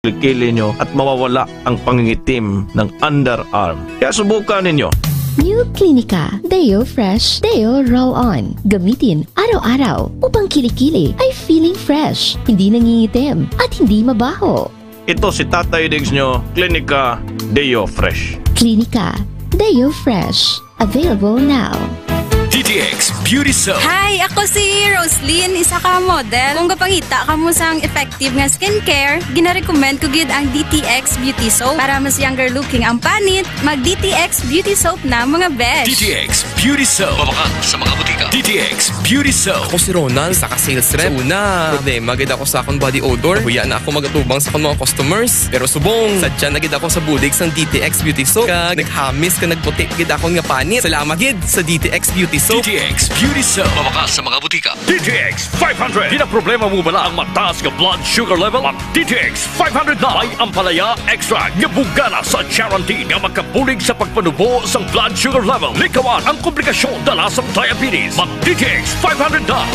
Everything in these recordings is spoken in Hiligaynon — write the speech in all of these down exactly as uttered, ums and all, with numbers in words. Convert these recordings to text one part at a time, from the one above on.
kilikili nyo at mawawala ang pangingitim ng underarm. Kaya subukan ninyo. New Clinica Deo Fresh Deo Roll-On. Gamitin araw-araw upang kilikili ay feeling fresh, hindi nangingitim, at hindi mabaho. Ito si Tatay Diggs nyo, Klinika Deo Fresh. Klinika Deo Fresh. Available now. D T X Beauty Soap. Hi, ako si Roslyn, isa ka model. Kung gapangita kamo sang effective nga skincare, ginarecommend ko gid ang D T X Beauty Soap. Para mas younger looking ang panit, mag D T X Beauty Soap na, mga besh. D T X Beauty Soap. Mabakal sa mga butika. D T X Beauty Soap. Ako si Ronald, isa ka sales rep. Sa una, problema gid ako sa akong body odor. Nahuya na ako magatubang sa akong mga customers. Pero subong, sadya na gid ako sa bulig sang D T X Beauty Soap. Kag naghamis, kag nagputi gid akon nga panit. Salamat gid sa D T X Beauty Soap. D T X Beauty Soap. Mabakal sa mga butika. D T X five hundred. Ginaproblema mo bala ang mataas nga blood sugar level? Mag D T X five hundred na. May ampalaya extract nga bugana sa charantin nga makabulig sa pagpanubo sang blood sugar level. Likawan ang komplikasyon dala sang diabetes. Mag D T X five hundred na.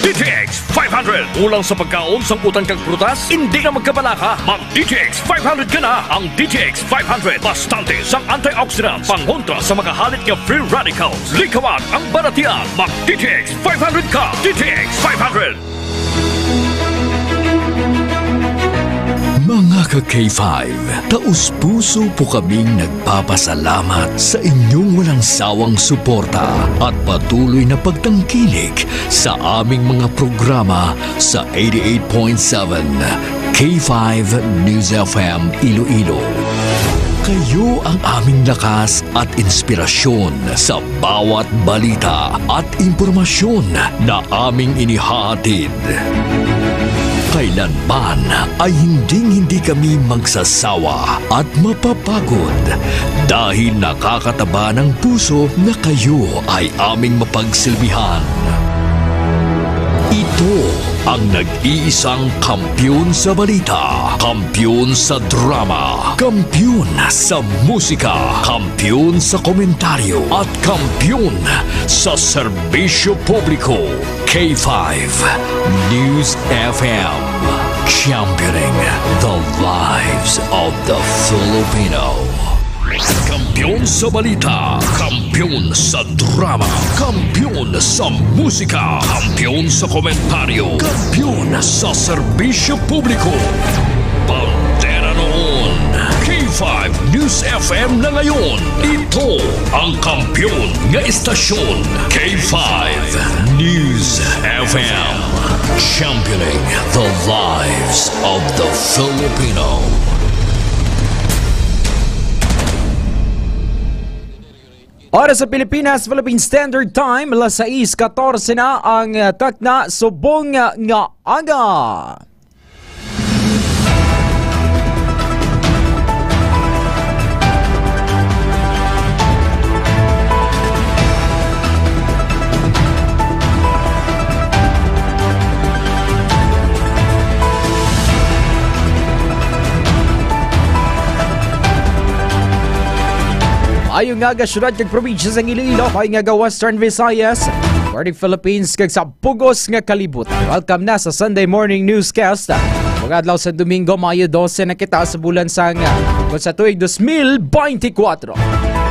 D T X five hundred. Kulang sa pagkaon sang utan kag prutas? Hindi na magkabalaka. Mag D T X five hundred ka na. Ang D T X five hundred bastante sang antioxidants pangontra sa mga halit nga free radicals. Likawan ang baratian. Mag D T X five hundred ka. D T X five hundred. Mga ka K five, taus-puso po kaming nagpapasalamat sa inyong walang sawang suporta at patuloy na pagtangkilik sa aming mga programa sa eighty-eight point seven K five News F M Iloilo. Kayo ang aming lakas at inspirasyon sa bawat balita at impormasyon na aming inihahatid. Kailanman ay hinding-hindi kami magsasawa at mapapagod dahil nakakataba ng puso na kayo ay aming mapagsilbihan. Ito ang nag-iisang kampiyon sa balita, kampiyon sa drama, kampiyon sa musika, kampiyon sa komentaryo, at kampiyon sa serbisyo publiko. K five News F M, championing the lives of the Filipino. Kampiyon sa balita, kampiyon sa drama, kampiyon sa musika, kampiyon sa komentaryo, kampiyon sa serbisyo publiko. Bandera noon, K five News F M na ngayon. Ito ang kampiyon nga istasyon, K five News F M. Championing the lives of the Filipino. Oras sa Pilipinas, Philippine Standard Time, alas sais katorse na ang, uh, takna subong, uh, nga aga. Maayong aga, syudad kag probinsya sang Iloilo, maayong aga, Western Visayas, Northern Philippines, kag sa bug-os nga kalibutan. Welcome na sa Sunday Morning Newscast. Mga adlaw sa Domingo, Mayo dose na kita sa bulan sang, ah, sa tuig dos mil beintikwatro.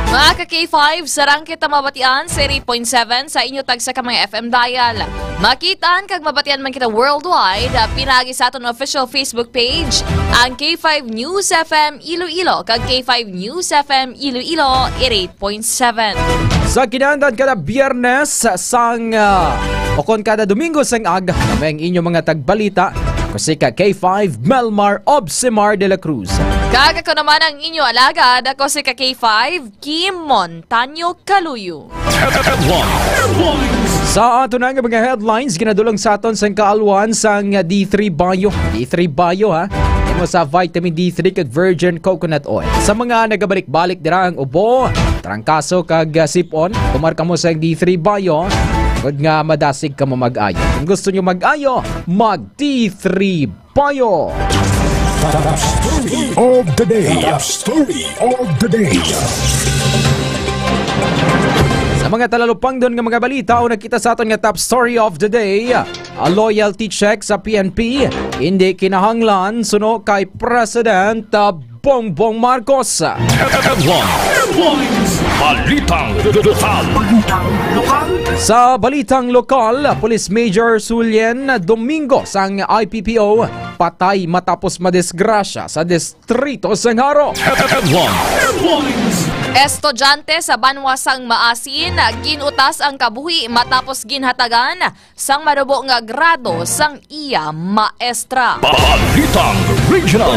Mga ka K five, sarang kita mabatian sa eighty-eight point seven sa inyo tagsa ka mga F M dial. Makitaan kag mabatian man kita worldwide, ah, pinaagi sa aton official Facebook page, ang K five News F M Iloilo kag K five News F M Iloilo eighty-eight point seven. Sa kinaandan kada Biyernes sang, ah, o kon kada Domingo sang aga, kami ang inyo mga tagbalita. Ako si ka K five, Melmar Obsimar de la Cruz. Kag ako naman ang inyo alagad, ako si ka K five, Kim Montaño Caluyo. Headlines. Sa ato na nga mga headlines, ginadulong sa aton sang kaalwan sang D three Bio. D three Bio, ha? Imo sa vitamin D three kag virgin coconut oil. Sa mga nagabalik-balik dira ang ubo, trangkaso kag, ah, sip-on, tumar kamo sang D three Bio. Gud nga madasig kamo mag-ayo. Kung gusto nyo mag-ayo, mag D three Bio. Top story of the day. Top story of the day. Sa mga talalupangdon nga mga balita o nakita sa aton nga top story of the day, A loyalty check sa P N P, hindi kinahanglan suno kay President, uh, Bongbong Marcos. Headlines. Balitang lokal. Sa balitang lokal, Police Major Sulien Domingo sang I P P O patay matapos madisgrasya sa distrito sang Jaro. Headlines. Estudyante sa banwa sang Maasin ginutas ang kabuhi matapos ginhatagan sang manubo nga grado sang iya maestra. Balitang Regional.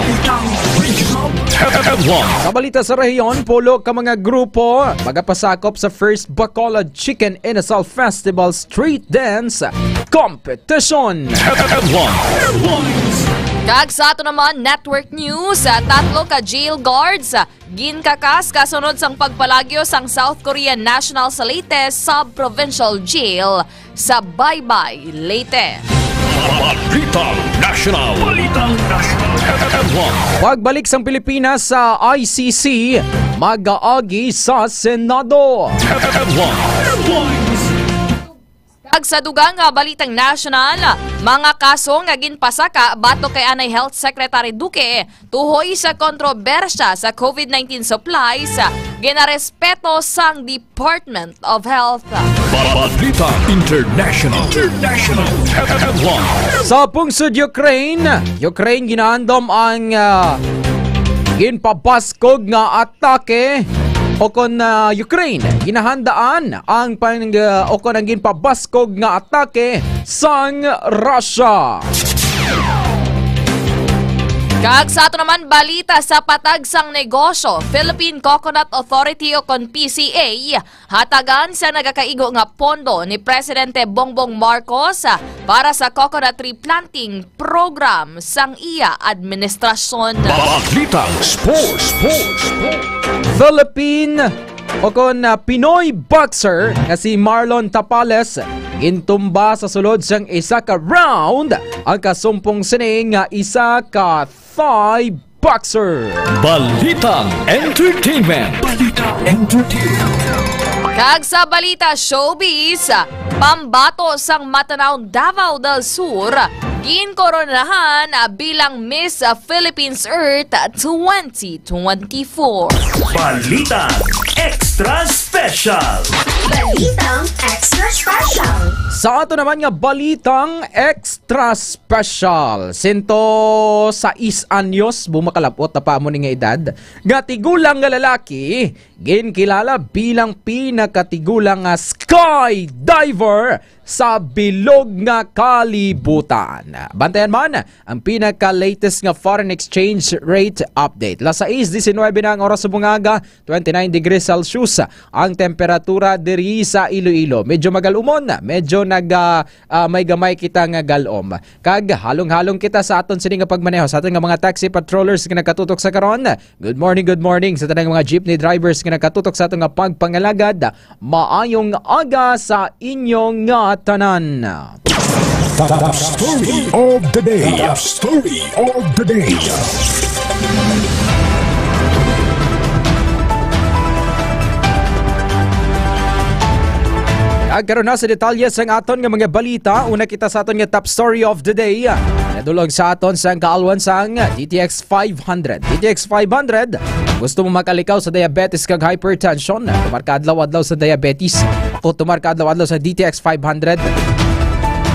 Headlines. Sa balita sa rehiyon, pulo ka mga grupo magapasakop sa First Bacolod Chicken Inasal Festival Street Dance Competition. Headlines. Kag sa ato naman network news, ah, tatlo ka jail guards, ah, ginkakas kasunod sang pagpalagyo sang South Korean national sa Leyte Sub-Provincial Jail sa Baybay, Leyte. Balitang National. Balitang National. Headlines. Pagbalik sang Pilipinas sa I C C, mag-aagi sa Senado. Headlines. Kag sa dugang nga balitang nasyonal, mga kaso nga ginpasaka batok kay anay Health Secretary Duque tuhoy sa kontrobersya sa COVID nineteen supplies, ginarespeto sang Department of Health. Balita International. International. Headlines. Sa pungsod Ukraine, Ukraine ginaandam ang, ah, ginpabaskog nga atake, o kon, ah, Ukraine ginahandaan ang pang, ah, o kon ang ginpabaskog nga atake sang Russia. Kag sa ato naman balita, sa patag sang negosyo, Philippine Coconut Authority o kon P C A, hatagan sa nagakaigo nga pondo ni Presidente Bongbong Marcos, ah, para sa coconut tree planting program sang iya administrasyon. Balitang Sports. Sports. Philippine o kon, ah, Pinoy boxer nga si Marlon Tapales gintumba sa sulod sang isa ka round ang kasumpong sini nga isa ka Thai boxer. Balitang Entertainment. Balitang Entertainment. Kag sa balita showbiz, pambato sang Matanao Davao del Sur, ginkoronahan bilang Miss Philippines Earth twenty twenty-four. Balitang Extra Special. Balitang Extra Special. Sa ato naman nga balitang Extra Special, sento sais anyos, bumakalapot na pa mo ni nga edad, nga tigulang nga lalaki, ginkilala bilang pinakatigulang nga skydiver sa bilog nga kalibutan. Bantayan man ang pinaka-latest nga foreign exchange rate update. Las sais diecinuebe na ang oras sa bungaga, twenty-nine degrees Celsius ang temperatura diri sa Iloilo. Medyo magalumon, medyo nag, ah, ah, may gamay kita nga galom. Kag halong-halong kita sa aton sini nga pagmaneho, sa aton nga mga taxi patrollers nga nagkatutok sa karon. Good morning, good morning sa tanang mga jeepney drivers nga nagkatutok sa aton nga pagpangalagad. Maayong aga sa inyo nga tanan. Top story of the day. Top story of the day. Ag karon na sa detalye sang aton nga mga balita, una kita sa aton nga top story of the day. Nadulog sa aton sang kaalwan sang D T X five hundred. D T X five hundred, gusto mo makalikaw sa diabetes kag hypertension? Tumar ka adlaw-adlaw sa diabetes. Ako, tumar ka adlaw-adlaw sa D T X five hundred.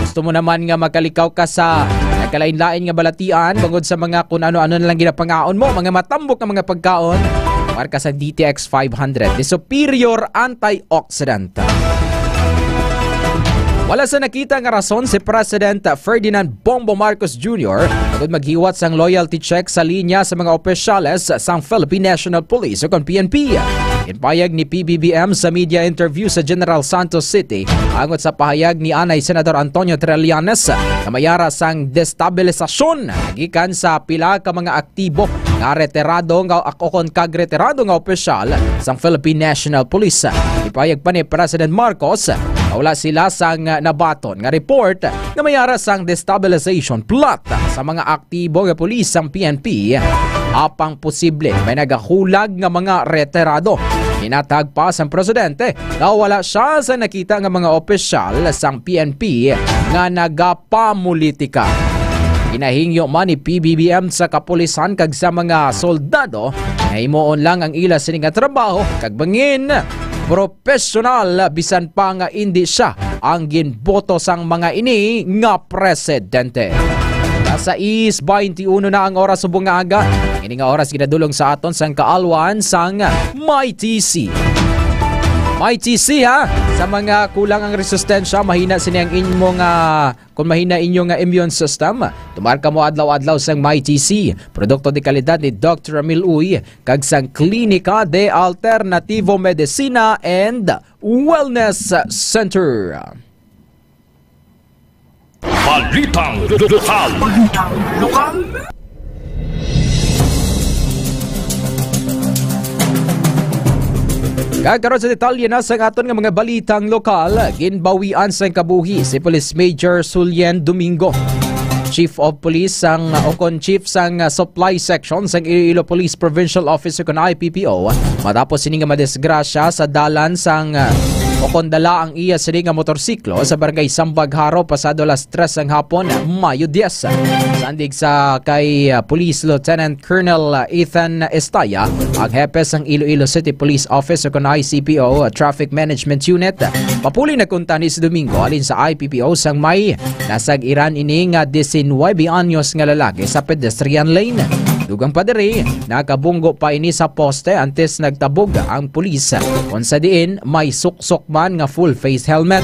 Gusto mo naman nga makalikaw ka sa nagkalain-lain nga balatian bangod sa mga kun ano-ano na lang ginapangaon mo, mga matambok nga mga pagkaon? Tumar ka sa D T X five hundred. The superior antioxidant. Wala sa nakita nga rason si President Ferdinand Bongbong Marcos Junior agud maghiwat sang loyalty check sa linya sa mga opisyales sang Philippine National Police o kon P N P. Ginpayag ni P B B M sa media interview sa General Santos City angot sa pahayag ni anay Senador Antonio Trillanes nga may ara sang destabilisasyon gikan sa pila ka mga aktibo nga retirado nga, o kon kag retirado nga opisyal sang Philippine National Police. Ipahayag pa ni President Marcos nga wala sila sang nabaton nga report nga may ara sang destabilization plot sa mga aktibo nga pulis sang P N P, apang posible may nagahulag nga mga retirado. Hinatag pa sang presidente nga wala siya sa nakita nga mga opisyal sang P N P nga nagapamulitika. Ginahingyo man ni P B B M sa kapulisan kag sa mga soldado nga himuon lang ang ila sini nga trabaho kag bangin propesyonal, bisan pa nga indi siya ang ginboto sang mga ini nga presidente. Alas sais bainti uno na ang oras subong nga aga. Ini nga oras ginadulong sa aton sang kaalwan sang Mighty C. Mighty C, ha? Sa mga kulang ang resistensya, mahina sini ang inyong, ah, kung mahina inyo nga immune system, tumar kamo adlaw-adlaw sang Mighty C. Produkto de kalidad ni Doctor Ramil Uy kag sang Klinika de Alternativo Medicina and Wellness Center. Balitang lokal. Balitang lokal. Kag karon sa detalye na sang aton nga mga balitang lokal, ginbawian sang kabuhi si Police Major Sulian Domingo, Chief of Police sang, o kon Chief sang, uh, Supply Section sang Iloilo Police Provincial Office o kon I P P O, matapos sini nga madisgrasya sa dalan sang, uh, o kon dala ang iya sini nga motorsiklo sa Barangay Sambag, Jaro, pasado alas tres sang hapon, Mayo diyes. Sandig sa kay, uh, Police Lieutenant Colonel, uh, Ethan Estaya, ang hepe sang Iloilo City Police Office o kon I C P O, uh, Traffic Management Unit, papuli na kuntani si Domingo halin sa I P P O sang may nasag-iran ini nga diecinuebe anyos nga lalaki sa pedestrian lane. Dugang pa diri, nakabunggo pa ini sa poste antes nagtabog ang pulis, kung sa diin may suksok man nga full face helmet.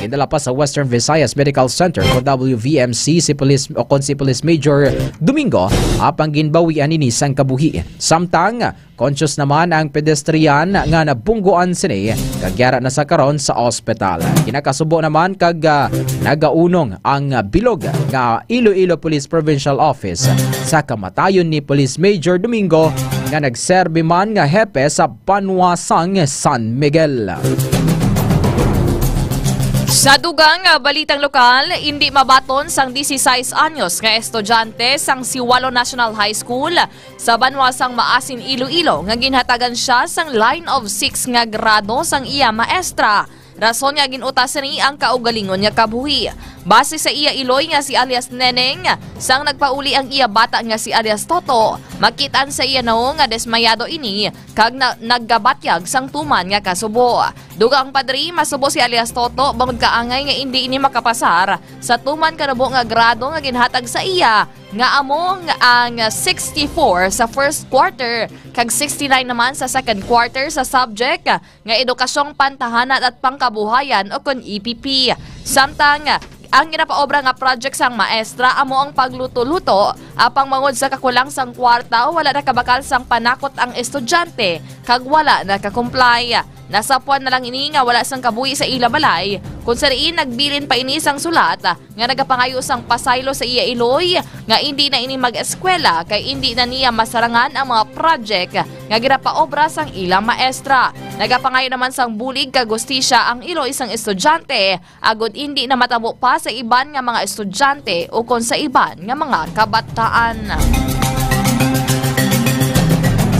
Gindala pa sa Western Visayas Medical Center o W V M C si Police, o kon si Police Major Domingo, apang ginbawian ini sang kabuhi. Samtang conscious naman ang pedestrian nga nabunggoan sini, kag yara na sa karon sa ospital. Ginakasubo naman kag, ah, nagaunong ang bilog nga Iloilo Police Provincial Office sa kamatayon ni Police Major Domingo nga nagserbi man nga hepe sa banwa sang San Miguel. Sa dugang nga balitang lokal, indi mabaton sang dieciséis anyos nga estudyante sang Siwalo National High School sa banwa sang Maasin, Iloilo, nga ginhatagan siya sang line of six nga grado sang iya maestra. Rason nga gin-utas ni ang kaugalingon nga kabuhi. Base sa iya iloy nga si alias Neneng, sang nagpauli ang iya bata nga si alias Toto, makit-an sa iya nawong nga dismayado ini kag na, naggabatyag sang tuman nga kasubo. Dugang pa diri, masubo si alias Toto bangod kaangay nga indi ini makapasar sa tuman ka rubo nga grado nga ginhatag sa iya, nga amo ang sixty-four sa first quarter kag sixty-nine naman sa second quarter sa subject nga Edukasyong Pantahanan at Pangkabuhayan o kon E P P. Samtang ang ginapaobra nga project sang maestra amo ang pagluto-luto, apang bangod sa kakulang sang kwarta, wala nakabakal sang panakot ang estudyante kag wala nakakumply. Nasapwan na lang ini nga wala sang kabuhi sa ila balay, kung sa diin nagbilin pa ini sang sulat nga nagapangayo sang pasaylo sa iya iloy nga indi na ini mag-eskwela kay indi na niya masarangan ang mga project nga ginapaobra sang ila maestra. Nagapangayo naman sang bulig kag hustisya ang iloy sang estudyante agod indi na matabo pa sa iban nga mga estudyante ukon sa iban nga mga kabataan.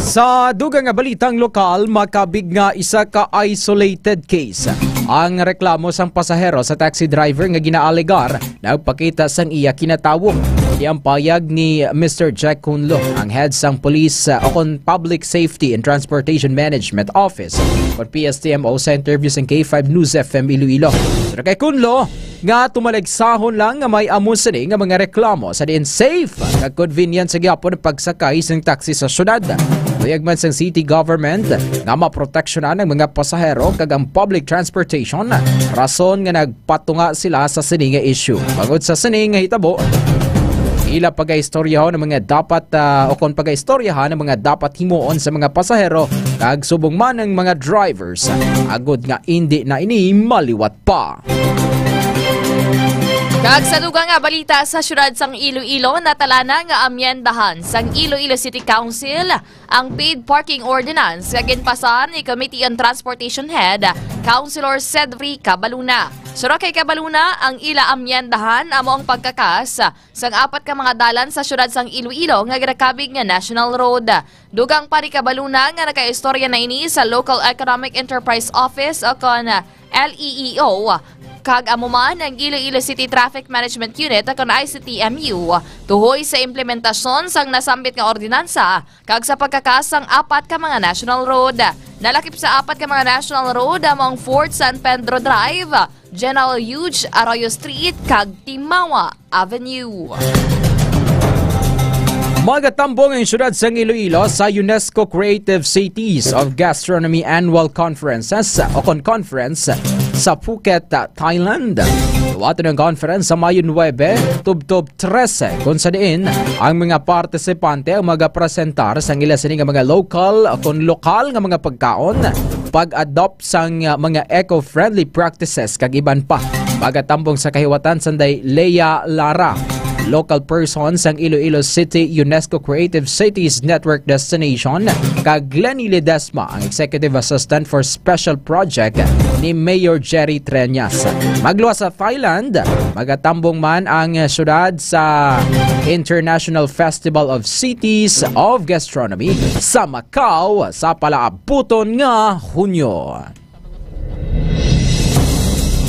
Sa dugang nga balitang lokal, makabig nga isa ka isolated case ang reklamo sang pasahero sa taxi driver nga ginaalegar nagpakita sang iya kinatawo. Di ang payag ni Mister Jack Kunlo, ang head sang police, uh, o kon Public Safety and Transportation Management Office o P S T M O sa interview sang K five News F M Iloilo. Pero kay Kunlo, nga tumalagsahon lang nga may amo sini nga mga reklamo sa diin safe kag convenient sa gyapon ang pagsakay sang taxi sa syudad. Tuyag man sang city government nga maproteksyonan ang mga pasahero kag ang public transportation, rason nga nagpatunga sila sa sini nga issue. Bangod sa sini nga hitabo, ila pagaistoryahon ang mga dapat, ah, o kon pagaistoryahan ang mga dapat himuon sa mga pasahero kag subong man ang mga drivers, agod nga indi na ini maliwat pa. Kag sa dugang nga balita, sa siyudad sang Iloilo, natala na nga amyendahan sang Iloilo City Council ang paid parking ordinance nga ginpasar ni Committee on Transportation Head, Councilor Cedric Cabaluna. Suno kay Cabaluna, ang ila amyendahan amo ang pagkakas sang apat ka mga dalan sa siyudad sang Iloilo nga ginakabig nga national road. Dugang pa ni Cabaluna nga nakaistorya na ini sa Local Economic Enterprise Office o kon L E E O, kag amo man ang Iloilo City Traffic Management Unit o kon I C T M U, tuhoy sa implementasyon sang nasambit nga ordinansa kag sa pagkakas sang apat ka mga national road. Nalakip sa apat ka mga national road amo ang Fort San Pedro Drive, General Huge Arroyo Street, kag Timawa Avenue. Magatambong ang siyudad sang Iloilo sa UNESCO Creative Cities of Gastronomy Annual Conferences o kon conference sa Phuket, Thailand. Buhaton ang conference sa Mayo nuebe tubtob trese, kung sa diin ang mga partisipante ang magapresentar sang ila sini nga mga local o kon lokal nga mga pagkaon, pag-adopt sang, uh, mga eco-friendly practices kag iban pa. Magatambong sa kahiwatan sanday Lea Lara, local person sang Iloilo City UNESCO Creative Cities Network Destination, kag Glenny Ledesma, ang Executive Assistant for Special Project ni Mayor Jerry Treñas. Magluwas sa Thailand, magatambong man ang syudad sa International Festival of Cities of Gastronomy sa Macau sa palaabuton nga Hunyo.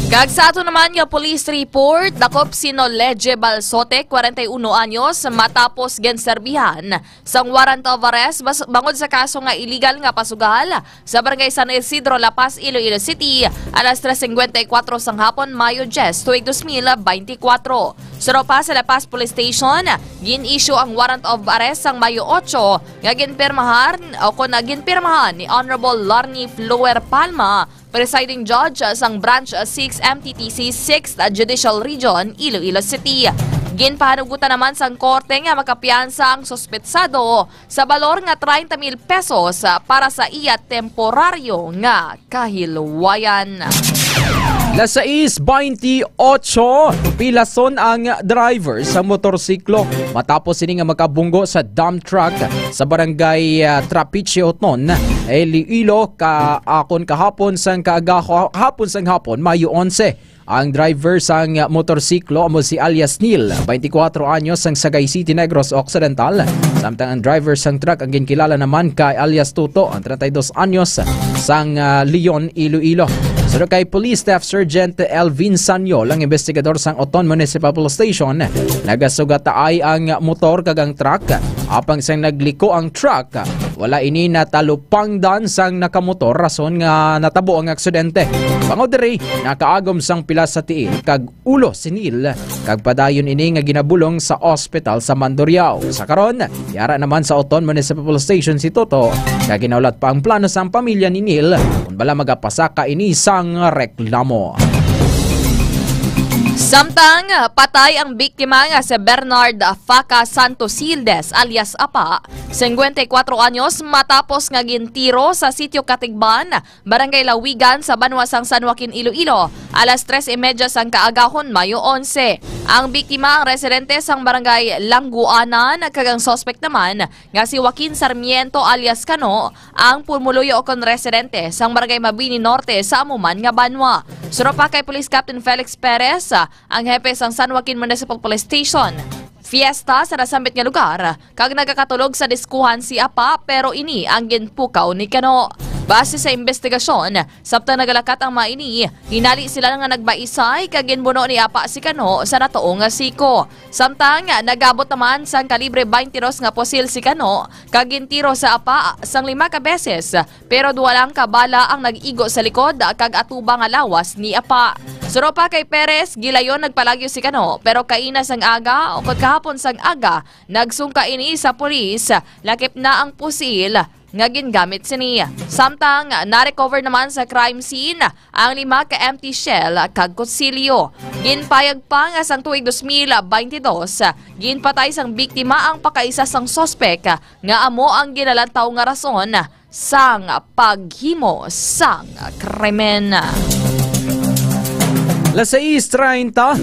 Kag sa ato naman nga police report, dakop si Noleje Balsote, kwarenta y uno anyos, matapos ginserbihan sang warrant of arrest bas-, bangod sa kaso nga illegal nga pasugal sa Barangay San Isidro, La Paz, Iloilo City, alas tres cincuenta y cuatro sang hapon, Mayo diyes, tuig dos mil beintikwatro. Suno pa sa La Paz Police Station, gin-issue ang warrant of arrest sang Mayo otso nga ginpirmahan o kon ginpirmahan ni Honorable Larny Flower Palma, Presiding Judge sang Branch six M T T C Sixth Judicial Region, Iloilo City. Ginpahanugutan naman sang korte nga makapiyansa ang suspetsado sa balor nga treinta mil pesos para sa iya temporaryo nga kahilwayan. Las sais bainti otso, pilason ang driver sa motorsiklo matapos sini nga makabunggo sa dump truck sa barangay, ah, Trapiche, Oton, Iloilo, ka-, akon kahapon sang kaaga-, hapon sang hapon, Mayo onse. Ang driver sang motorsiklo amo si alias Neil, twenty-four anyos, sang Sagay City, Negros Occidental, samtang ang driver sang truck ang ginkilala naman kay alias Tuto, ang treinta y dos anyos, sang, ah, Leon, Iloilo. Suno kay Police Staff Sergeant Elvin Sanyol, ang investigador sang Oton Municipal Police Station, nagasugat taay ang motor kag ang truck. Apang sang nagliko ang truck, wala ini natalupangdan sang nakamotor, rason nga natabo ang aksidente. Bangod diri, nakaagom sang pila sa tiil kag ulo si Neil, kag padayon ini nga ginabulong sa ospital sa Mandurriao. Sa karon, yara naman sa Oton Municipal Police Station si Toto, kag ginahulat pa ang plano sang pamilya ni Neil kung bala magapasaka ini sang reklamo. Samtang patay ang biktima nga si Bernard Faca Santos Hildes alias Apa, singkwenta y kwatro anyos, matapos nga gintiro sa Sitio Katigban, Barangay Lawigan sa banwa sang San Joaquin, Iloilo, alas tres y media sang kaagahon, Mayo onse. Ang biktima ang residente sang Barangay Langguanan, kag ang suspect naman nga si Joaquin Sarmiento alias Kano ang pumuluyo kon residente sang Barangay Mabini Norte sa amo man nga banwa. Suno pa kay Police Captain Felix Perez, ang hepe sang San Joaquin Municipal Police Station, fiesta sa nasambit nga lugar, kag nagakatulog sa diskuhan si Apa, pero ini ang ginpukaw ni Kano. Base sa investigasyon, samtang nagalakat ang mga ini, hinali sila nga nagbaisay kag ginbuno ni Apa si Kano sa natuo nga siko. Samtang nagabot naman sang kalibre twenty-two nga pusil si Kano kag gintiro sa Apa sang lima ka beses, pero duha lang ka bala ang nag-igo sa likod kag atubang nga lawas ni Apa. Suno pa kay Perez, gilayon nagpalagyo si Kano, pero kaina sang aga o kon kahapon sang aga, nagsungka ini sa pulis, lakip na ang pusil nga gingamit sini. Samtang na-recover naman sa crime scene ang lima ka empty shell kag kutsilyo. Ginpayag pa nga sang tuig dos mil baynte dos, ginpatay sang biktima ang pakaisa sang suspek nga amo ang ginalantaw nga rason sang paghimo sang krimen. Las sais treinta.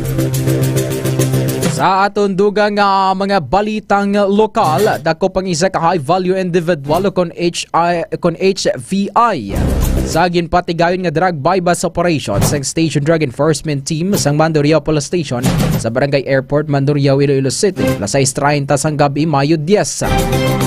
Sa aton dugang nga mga balitang lokal, dakop ang isa ka high value individual o kon H I, kon H V I sa ginpatigayon nga drug buy-bust operation sang Station Drug Enforcement Team sang Mandurriao Police Station sa Barangay Airport, Mandurriao, Iloilo City, alas sais treinta sang gabi, Mayo diyes.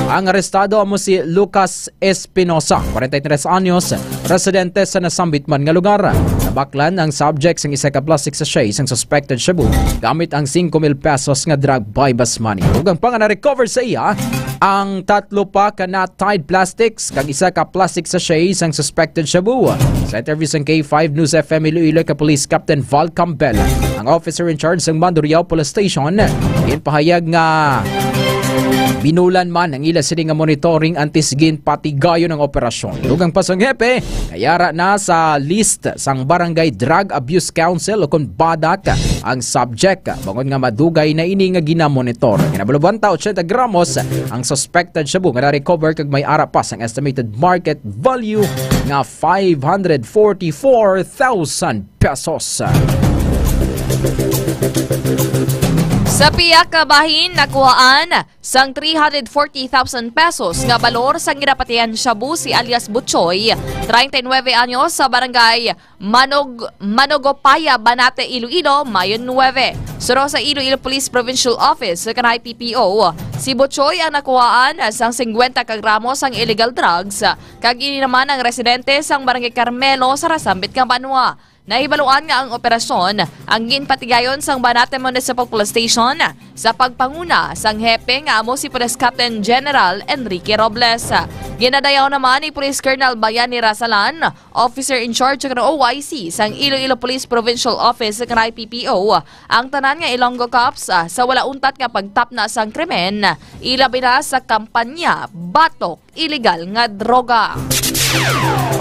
Ang arestado amo si Lucas Espinosa, kwarenta y tres anyos, residente sa nasambit man nga lugar. Nabaklan ang subject sang isa ka plastic sachet sang suspected shabu gamit ang singko mil pesos nga drug buy-bust money. Ug ang pang na-recover sa iya ang tatlo pa ka knot-tied plastics kag isa ka plastic sachet sang suspected shabu. Sa interview sang K five News F M Iloilo kay Police Captain Val Campbell, ang officer in charge sang Mandurriao Police Station, ginpahayag nga binulan man ang ila sini nga monitoring antes ginpatigayon ang operasyon. Dugang pa sang hepe, nayara na sa list sang Barangay Drug Abuse Council o kon BADAC ang subject, bangod nga madugay na ini nga ginamonitor. Kinabulubuan ta, ochenta gramos ang suspected shabu nga na-recover kag may ara pa sang estimated market value nga five hundred forty-four thousand pesos. Sa pihak ka bahin, nakuhaan sang three hundred forty thousand pesos nga balor sang ginapatihan shabu si alias Butchoy, treinta y nueve anyos, sa barangay Manog-, Manogopaya, Banate, Iloilo, Mayo nuebe. Suno sa Iloilo Police Provincial Office, kanay P P O, si Butchoy ang nakuhaan sang singkwenta ka gramo sang illegal drugs, kag ini naman ang residente sang Barangay Carmelo sa nasambit nga banwa. Nahibaluan nga ang operasyon ang ginpatigayon sang Banate Municipal Police Station sa pagpanguna sang hepe nga amo si Police Captain General Enrique Robles. Ginadayaw naman ni Police Colonel Bayani Rasalan, officer in charge kan O I C sang Iloilo Police Provincial Office kan I P P O, ang tanan nga Ilonggo cops, ah, sa wala untat nga pagtapna sang krimen, ilabi na sa kampanya batok iligal nga droga.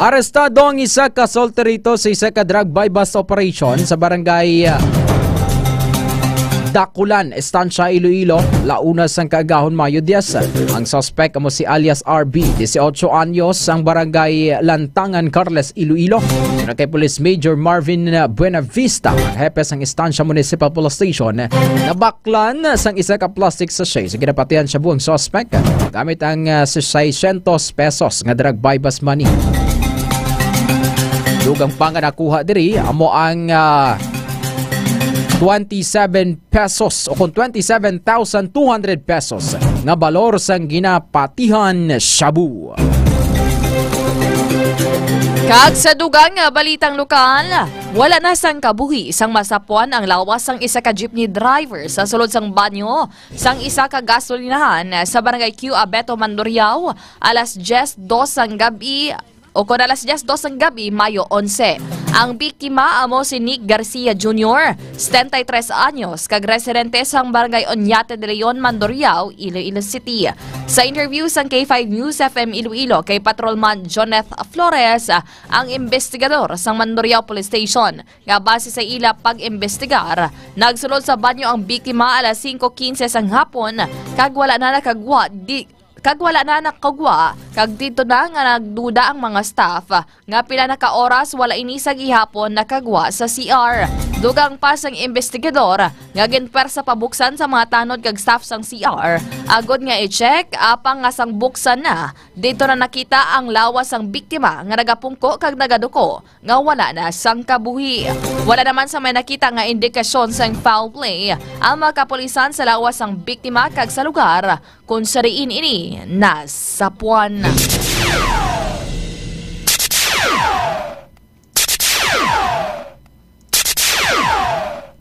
Arestado ang isa ka sulterito sa isa ka drug buy-bust operation sa barangay, ah, Dakulan, Estancia, Iloilo, launa sang kaagahon, Mayo diyes. Ang suspect amo si alias R B, dieciocho anyos, sang barangay Lantangan, Carles, Iloilo. Suno kay Police Major Marvin Buenavista, ang hepe sang Estancia Municipal Police Station, nabaklan sang isa ka plastic sachet sa ginapatihan shabu ang suspect gamit ang, ah, seiscientos pesos nga drug buy-bust money. Dugang pa nga nakuha diri amo ang, ah, twenty-seven pesos o kon twenty-seven thousand two hundred pesos nga balor sang ginapatihan shabu. Kag sa dugang nga balitang lokal, wala na sang kabuhi sang masapuan ang lawas sang isa ka jeepney driver sa sulod sang banyo sang isa ka gasolinahan sa Barangay Q Abeto, Mandurriao, alas diyes dos sang gabi, o kon alas diyes dos sang gabi, Mayo onse. Ang biktima amo si Nick Garcia Junior, setenta y tres anyos, kag residente sang Barangay Oñate de Leon, Mandurriao, Iloilo City. Sa interview sang K five News F M Iloilo kay Patrolman Joneth Flores, ang investigador sang Mandurriao Police Station, nga base sa ila pag-imbestigar, nagsulod sa banyo ang biktima alas singko quince sang hapon, kag wala na nakagwa di, kag wala na nakagwa, kag didto na nga nagduda ang mga staff nga pila na ka oras wala ini sa gihapon nakagwa sa C R. Dugang pa sang investigador nga ginpwersa pabuksan sa mga tanod kag staff sang C R agod nga i-check, apang nga sang buksan na, didto na nakita ang lawas sang biktima nga nagapungko kag nagaduko nga wala na sang kabuhi. Wala naman sa may nakita nga indikasyon sang foul play ang mga kapulisan sa lawas sang biktima kag sa lugar kung sa diin ini nasapuan.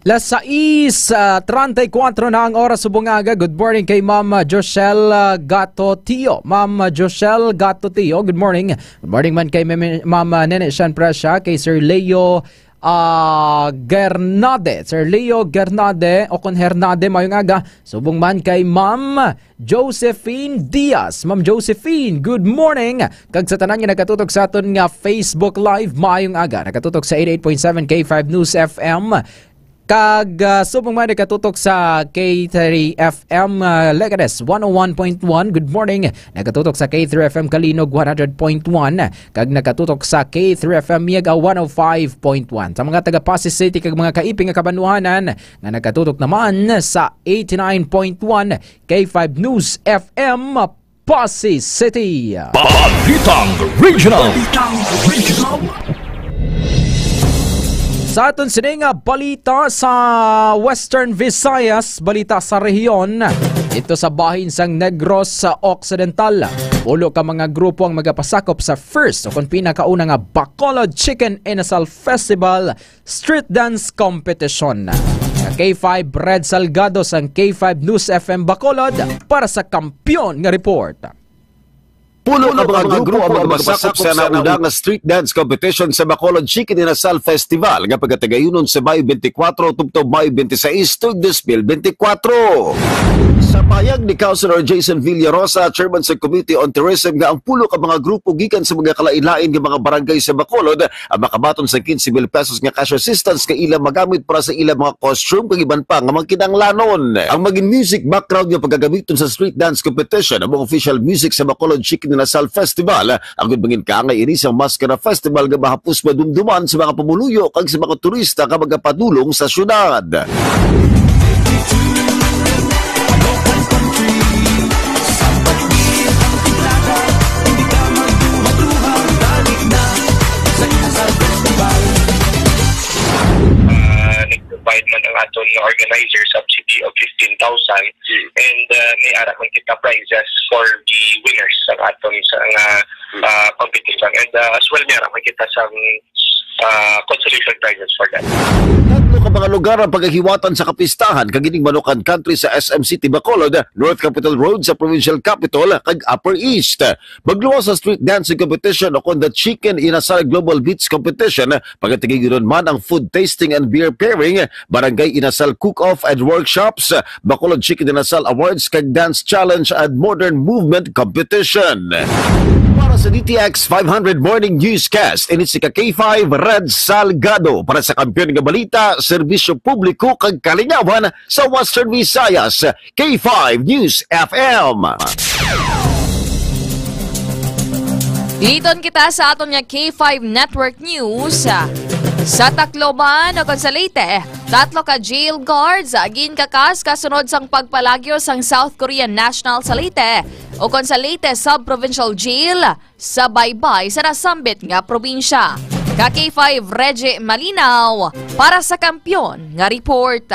Las sais, ah, treinta y cuatro na ang oras subong nga aga. Good morning kay Ma'am, ah, Joshel, ah, Gato Tio. Ma'am, ah, Joshel Gato Tio, good morning. Good morning man kay Meme-, Ma'am, ah, Nene Shan Presha, kay Sir Leo, ah, Gernade. Sir Leo Gernade, o kon Hernade, mayong aga. Subong man kay Ma'am Josephine Diaz. Ma'am Josephine, good morning. Kag sa tanan nga nagatutok sa aton nga Facebook Live, maayong aga. Nagatutok sa eighty-eight point seven K five News F M. Kag, ah, subong man nagatutok sa K three F M, ah, Leganes, one oh one point one. Good morning. Nagatutok sa K three F M Calinog, one hundred point one. Kag nagatutok sa K three F M Miaga, one oh five point one. Sa mga taga Passi City kag mga kaiping nga kabanwahanan, nga nagatutok naman sa eighty-nine point one K five News F M, Passi City. Balitang Regional. Sa aton sini nga balita sa Western Visayas, balita sa rehiyon, dito sa bahin sang Negros Occidental, pulo ka mga grupo ang magapasakop sa first o kon pinakauna nga Bacolod Chicken Inasal Festival Street Dance Competition. Ang K five Red Salgado sang K five News F M Bacolod para sa kampiyon nga report. Pulo ka mga grupo ang magpasakop sa nauna nga street dance competition sa Bacolod Chicken Inasal Festival nga pagatigayunon sa Mayo twenty-four tubtob Mayo twenty-six tuig dos mil bente kwatro. Sa pahayag ni Councilor Jason Villarosa, Chairman sa Committee on Tourism, nga ang pulo ka mga grupo gikan sa mga kalain-lain nga mga barangay sa Bacolod ang makabaton sa quince mil pesos nga cash assistance nga ila magamit para sa ila mga costume kag iban pa nga mga kinahanglanon. Ang magin music background nga pagagamiton sa street dance competition amo ang official music sa Bacolod Chicken Inasal Festival, agud mangin kaangay ini sang Maskara Festival nga mahapos madumduman sa mga pumuluyo kag sa mga turista nga magapadulong sa syudad. Ah, nag-provide man ang aton nga organizer subsidy of fifteen thousand. Hmm. And, ah, may ara man kita prizes for the winners sa aton sa nga, Hmm. ah, competition. And, ah, as well, may ara man kita sa, ah, consolation prizes for that. Tatlo ka mga lugar ang pagahiwatan sa kapistahan kag ining Manukan Country sa S M City Bacolod, North Capitol Road sa Provincial Capitol, kag Upper East. Magluwas sa street dancing competition o kon the Chicken Inasal Global Beats Competition, pagatigigon man ang food tasting and beer pairing, Barangay Inasal Cook-Off and Workshops, Bacolod Chicken Inasal Awards, kag Dance Challenge and Modern Movement Competition. Para sa D T X five hundred Morning Newscast, ini si ka K five Red Salgado para sa Kampiyon nga Balita, Serbisyo Publiko kag Kalingawan sa Western Visayas, K five News F M. Liton kita sa aton nga K five Network News. Sa Tacloban, ukon sa Leyte, tatlo ka jail guards ginkakas kasunod sang pagpalagyo sang South Korean national sa Leyte, ukon sa Leyte Sub-Provincial Jail sa Baybay sa nasambit nga probinsya. Ka K five Reggie Malinaw para sa Kampiyon nga Report.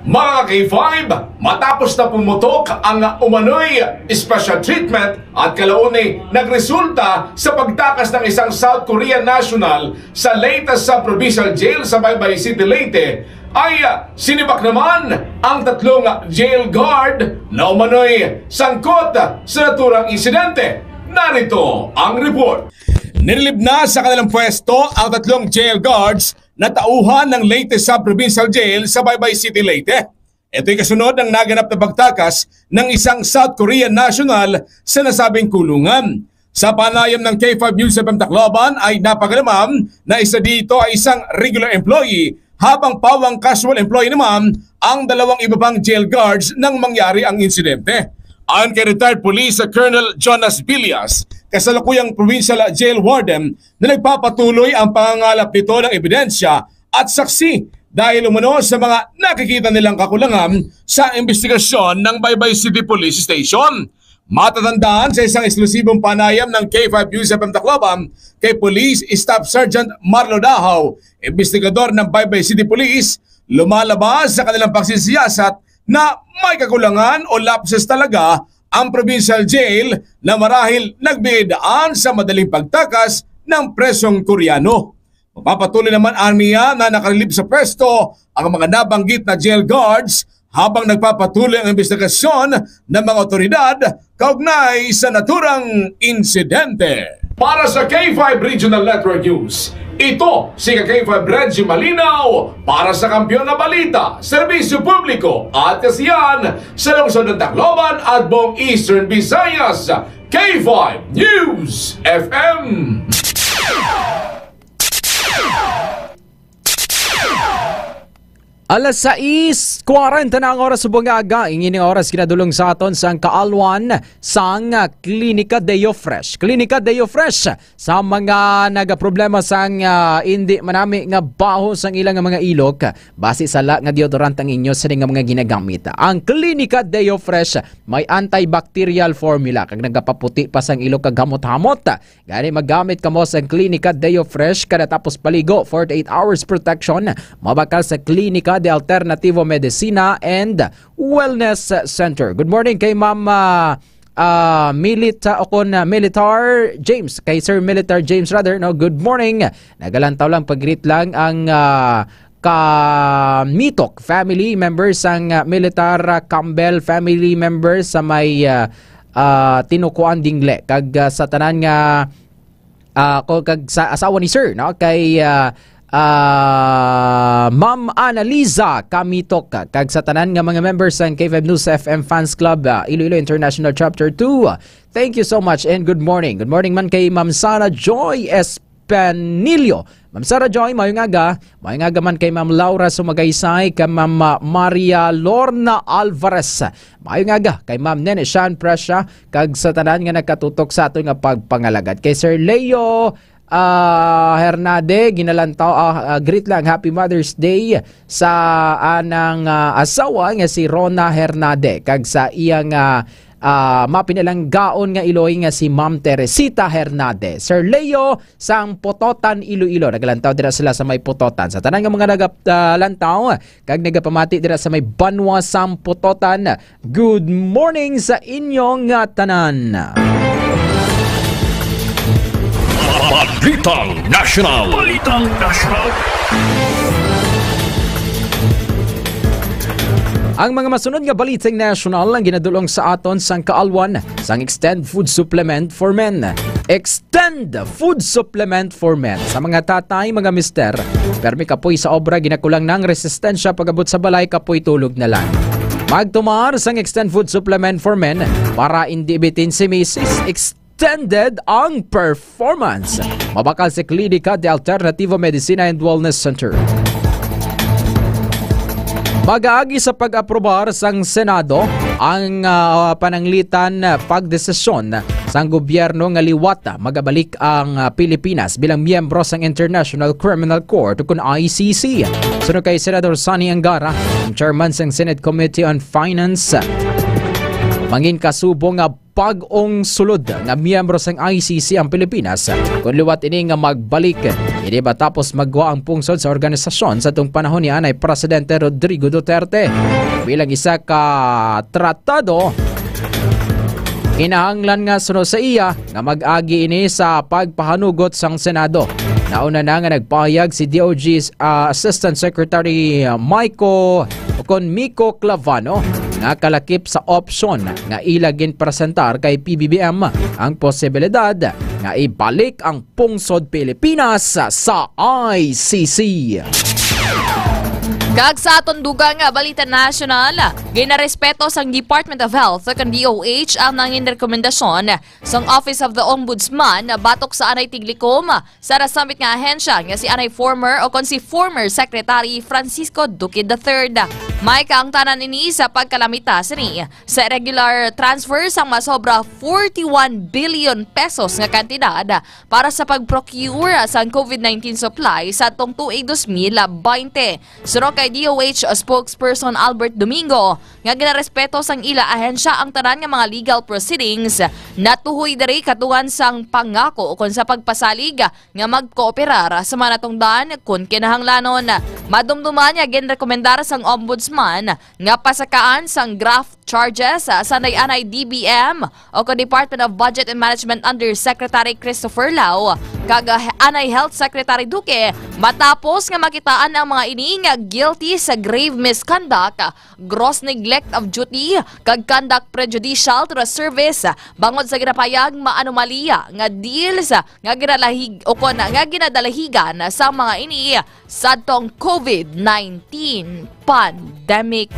Mga ka K five, matapos na pumutok ang umano'y special treatment at kalaunay nagresulta sa pagtakas ng isang South Korean national sa Leyte Sub-Provincial Jail sa Baybay City, Leyte, ay, ah, sinibak naman ang tatlong jail guard na umano'y sangkot sa naturang insidente. Narito ang report. Nililib na sa kanilang pwesto ang tatlong jail guards na tauhan ng Leyte Sub-Provincial Jail sa Baybay City, Leyte. Ito'y kasunod ng naganap na pagtakas ng isang South Korean national sa nasabing kulungan. Sa panayam ng K five News F M Tacloban ay napag-alaman na isa dito ay isang regular employee, habang pawang casual employee naman ang dalawang iba pang jail guards nang mangyari ang insidente. Ayon kay retired Police Colonel Jonas Villas, kasalukuyang provincial jail warden na nagpapatuloy ang pangangalap nito ng ebidensya at saksi dahil umano sa mga nakikita nilang kakulangan sa investigasyon ng Baybay City Police Station. Matatandaan, sa isang eksklusibong panayam ng K five News F M Tacloban kay Police Staff Sergeant Marlo Dahaw, investigador ng Baybay City Police, lumalabas sa kanilang pagsisiyasat na may kakulangan o lapses talaga ang provincial jail na marahil nagbigay daan sa madaling pagtakas ng presong Koreano. Mapapatuloy naman aniya na nakalilib sa pwesto ang mga nabanggit na jail guards habang nagpapatuloy ang investigasyon ng mga otoridad kaugnay sa naturang insidente. Para sa K five Regional Network News, ito si ka K five Reggie Malinaw para sa Kampiyon na Balita, Serbisyo Publiko at Kasiyahan sa Lungsod ng Tacloban at buong Eastern Visayas, K five News F M. Alas sais kwarenta na ang oras sa bungaga. Ini nga oras ginadulong sa aton sang kaalwan sang, ah, Klinika Deo Fresh. Klinika Deo Fresh sa mga nagaproblema sang, ah, indi manami nga baho sang ilang mga ilok. Basi sala nga deodorant ang inyo sini nga mga ginagamit. Ang Klinika Deo Fresh may antibacterial formula kag nagapaputi pa sang ilok kag hamot-hamot. Gani magamit kamo sa Klinika Deo Fresh kada tapos paligo, forty-eight hours protection. Mabakal sa Klinika de Alternativo Medicina and Wellness Center. Good morning kay Ma'am, ah, ah, Milita o kon, ah, Militar James, kay Sir Militar James rather, no. Good morning. Nagalantaw lang, pag-greet lang ang, ah, Kamitok family members, ang, ah, Militar, ah, Campbell family members sa may, ah, ah, Tinukuan Dingle, kag, ah, sa tanan nga, ah, ko, kag sa asawa ni Sir, no, kay, ah, ah, Ma'am Annalisa Kamitok, kag sa tanan nga mga members sang K five News F M Fans Club, ah, Iloilo International Chapter two. Thank you so much and good morning. Good morning man kay Ma'am Sara Joy Espanilio. Ma'am Sara Joy, maayong aga. Maayong aga man kay Ma'am Laura Sumagaysay, kay Ma'am, ah, Maria Lorna Alvarez. Maayong aga kay Ma'am Nene Shan Presya, kag sa tanan nga nakatutok sa aton nga pagpangalagad. Kay Sir Leo, ah, Hernade, ginalantaw, ah, ah, greet lang, Happy Mother's Day sa anang, ah, asawa nga si Rona Hernade, kag sa iyang, ah, ah, mapinalanggaon nga iloy nga si Ma'am Teresita Hernade. Sir Leo, sang Pototan, Iloilo. Nagalantaw dira sila sa may Pototan. Sa tanan nga mga nagalantaw kag nagapamati dira sa may banwa sang Pototan, good morning sa inyo nga tanan. Balitang National. Balitang National. Ang mga masunod nga balitang national ang ginadulong sa aton sang kaalwan sang Extend Food Supplement for Men. Extend Food Supplement for Men. Sa mga tatay, mga mister, permi kapoy sa obra, ginakulang na ang resistensya, pag-abot sa balay, kapoy tulog na lang. Magtumar sang Extend Food Supplement for Men para indi bitin si misis. Extended ang performance. Mabakal sa Klinika de Alternativo Medicina and Wellness Center. Mag-agi sa pag-aprobar sang Senado ang, ah, pananglitan, ah, pagdesisyon sang gobyerno nga liwat, ah, magabalik ang, ah, Pilipinas bilang miyembro sang International Criminal Court, ukon I C C. Suno kay Senador Sonny Angara, ang chairman sang Senate Committee on Finance, mangin kasubo nga bag-ong sulod nga miyembro sang I C C ang Pilipinas, kon liwat ini nga magbalik. Ini matapos maggwa ang pungsod sa organisasyon sa tung panahon ni anay Presidente Rodrigo Duterte. Bilang isa ka tratado, kinahanglan nga suno sa iya nga mag-agi ini sa pagpahanugot sang Senado. Nauna na nga nagpahayag si D O G, ah, Assistant Secretary, ah, Miko, o kon Miko Clavano, nga kalakip sa opsyon nga ila ginpresentar kay P B B M ang posibilidad nga ibalik ang pungsod Pilipinas sa I C C. Kag sa aton dugang nga balita nasyonal, ginarespeto sang Department of Health kag D O H ang nangin rekomendasyon sang Office of the Ombudsman batok sa anay tiglikom sa nasambit nga ahensya nga si anay former o kon si former Secretary Francisco Duque the third. May kaangtanan ini sa pagkalamita sini sa irregular transfer sang masobra forty-one billion pesos nga kantidad para sa pag-procure sang COVID nineteen supply sa atong tuig dos mil baynte. Suno kay D O H spokesperson Albert Domingo nga ginarespeto sang ila ahensya ang tanan nga mga legal proceedings natuhoy diri katugan sang pangako ukon sa pagpasalig nga magkooperar sa mga natungdan kun kinahanglanon. Madumduman nga ginrekomendar sang Ombudsman nga pasakaan sang graft charges, ah, sa nay-anay D B M o kon Department of Budget and Management Undersecretary Christopher Lau kag, ah, anay Health Secretary Duque matapos nga makitaan ang mga ini nga guilty sa grave misconduct, gross neglect of duty, kag conduct prejudicial to the service bangod sa ginapahayag nga anomalya nga deals nga ginalahig o kon nga ginadalahigan sa mga ini sadtong COVID nineteen pandemic.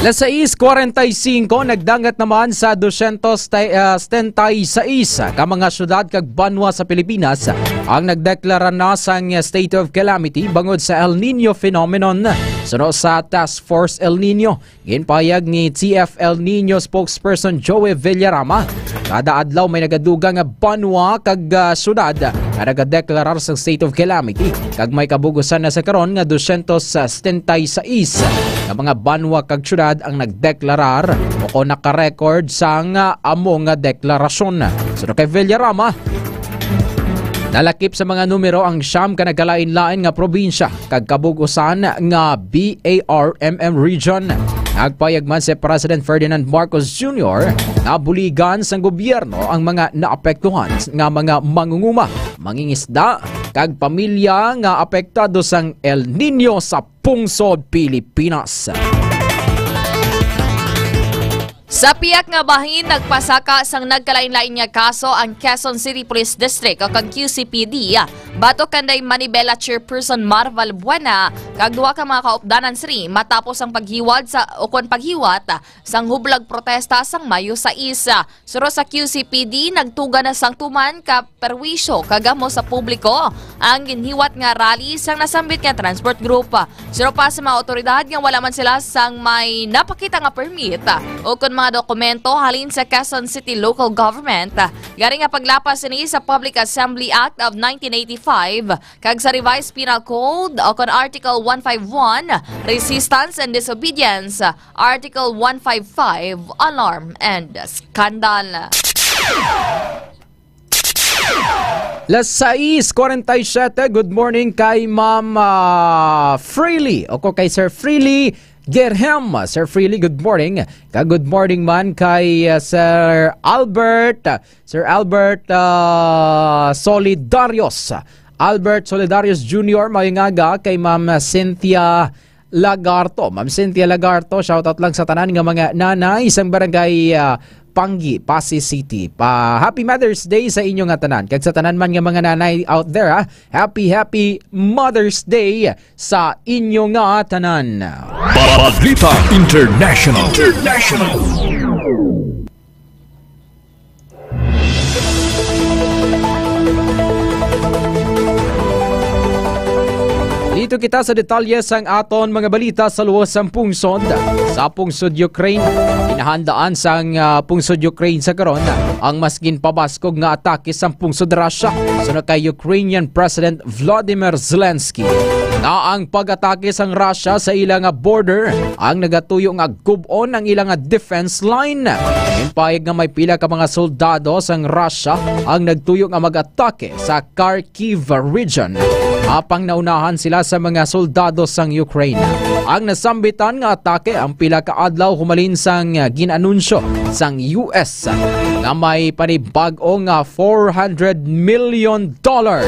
Las sais cuarenta y cinco, nagdangat naman sa dosyentos setenta y seis ka mga syudad kag banwa sa Pilipinas ang nagdeklara na sang state of calamity bangod sa El Nino phenomenon. Suno sa Task Force El Nino, ginpahayag ni T F El Nino spokesperson Joey Villarama, kada adlaw may nagadugang nga banwa kag, ah, syudad nga nagadeklarar sa state of calamity, kag may kabug-usan na sa karon nga dosyentos setenta y seis nga mga banwa kag syudad ang nagdeklarar o kon nakarecord sang, ah, amo nga deklarasyon. Suno kay Villarama, nalakip sa mga numero ang siyam ka nagkalain-lain nga probinsya kag kabug-usan nga B A R M M region. Nagpayag man si President Ferdinand Marcos Junior nga buligan sang gobyerno ang mga naapektuhan nga mga mangunguma, mangingisda, kag pamilya nga apektado sang El Nino sa pungsod Pilipinas. Sa pihak nga bahin, nagpasaka sang nagkalain-lain nga kaso ang Quezon City Police District o kag Q C P D, batok kanday Manibela Chairperson Marval Buena kag duha ka mga kaupdanan sini matapos ang paghiwad sa, o kon paghiwat, sang hublag protesta sang Mayo sais. Suno sa Q C P D, nagtuga na sang tuman ka perwisyo kag amo sa publiko ang ginhiwat nga rally sang nasambit nga transport group. Suno pa sa mga awtoridad nga wala man sila sang may napakita nga permit o kon mga dokumento halin sa Quezon City Local Government, gani nga paglapas sini sa Public Assembly Act of nineteen eighty-five kag sa Revised Penal Code o kon Article one five one, Resistance and Disobedience, Article one five five, Alarm and Scandal. Las sais cuarenta y siete, good morning kay Ma'am, ah, Freely, o ko kay Sir Freely Gerhem. Sir Freely, good morning. Ka good morning man kay, ah, Sir Albert, ah, Sir Albert, ah, Solidarios. Albert Solidarios Junior, mayong aga kay Ma'am Cynthia Lagarto. Ma'am Cynthia Lagarto, shoutout lang sa tanan nga mga nanay sang barangay, ah, Panggi, Passi City. Pa, happy Mother's Day sa inyo nga tanan. Kag sa tanan man nga mga nanay out there, ha, happy, happy Mother's Day sa inyo nga tanan. Balita International. International. Dito kita sa detalye sang aton mga balita sa luwas sang pungsod. Sa pungsod Ukraine, ginahandaan sang, ah, pungsod Ukraine sa karon ang mas ginpabaskog nga atake sang pungsod Russia. Suno kay Ukrainian President Volodymyr Zelensky, nga ang pag-atake sang Russia sa ila nga border ang nagatuyo nga gub-on ang ila nga defense line. Ginpahayag nga may pila ka mga soldado sang Russia ang nagtuyo nga mag-atake sa Kharkiv region, apang naunahan sila sa mga soldado sang Ukraine. Ang nasambitan nga atake ang pila ka adlaw humalin sang gin-anunsyo sang U S nga may panibag-o nga four hundred million dollar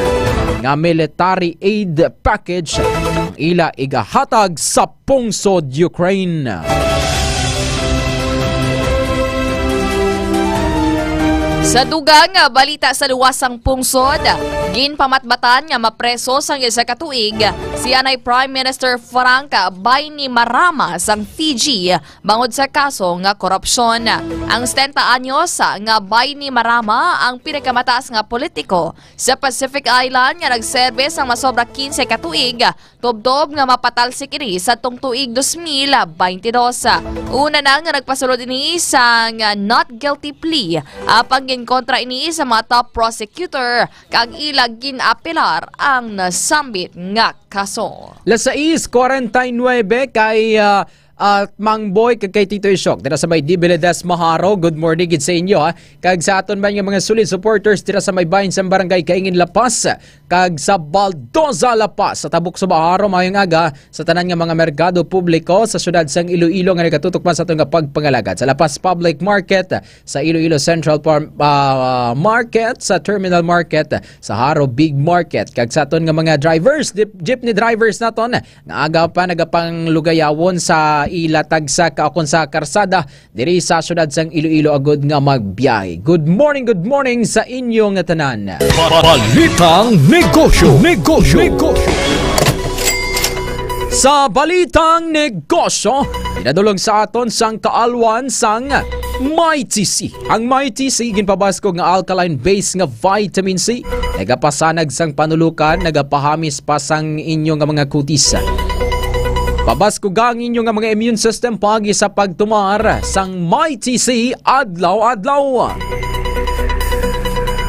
nga military aid package ang ila igahatag sa pungsod Ukraine. Sa dugang nga balita sa luwas sang pungsod, ginpamatbatan nga mapreso sang isa ka tuig si anay Prime Minister Frank Bainimarama sang Fiji bangod sa kaso nga korupsyon. Ang setenta anyos nga Bainimarama ang pinakamataas nga politiko sa Pacific Island nga nagserbe sang masobra kinse ka tuig, tubtob nga mapatalsik ini sadtong tuig dos mil baynte dos. Una na nga nagpasulod ini sang not guilty plea, apang ginkontra ini sa mga top prosecutor kag ila gin-apelar ang nasambit nga kaso. Las sais cuarenta y nueve kay, ah, ah, Mang Boy kag kay Tito Isyok dira sa may Dibilides Maharo. Good morning gid sa inyo, ha. Kag sa aton man nga mga solid supporters dira sa may bahin sang Barangay Kaingin, La Paz, kag sa Baldoza, La Paz, sa Tabuk sa Baharo, mayong aga sa tanan nga mga merkado publiko sa siyudad sang Iloilo nga nagatutok man sa aton nga pagpangalagad sa La Paz Public Market, sa Iloilo Central Par-, ah, Market, sa Terminal Market, sa Jaro Big Market, kag sa aton nga mga drivers, dip-, jeepney drivers naton, nga aga pa nagapanglugayawon sa ila tagsa ka, o kon sa karsada diri sa siyudad sang Iloilo agud nga magbiyahe. Good morning, good morning sa inyo nga tanan. Balitang negosyo, negosyo, negosyo. Sa balitang negosyo, pinadulong sa aton sang kaalwan sang Mighty C. Ang Mighty C ginpabaskog nga alkaline base nga vitamin C, nagapasanag sang panulukan, nagapahamis pa sang inyo nga mga kutis. Pabaskuga ang inyo nga mga immune system paagi sa pagtumar sang Mighty C adlaw-adlaw.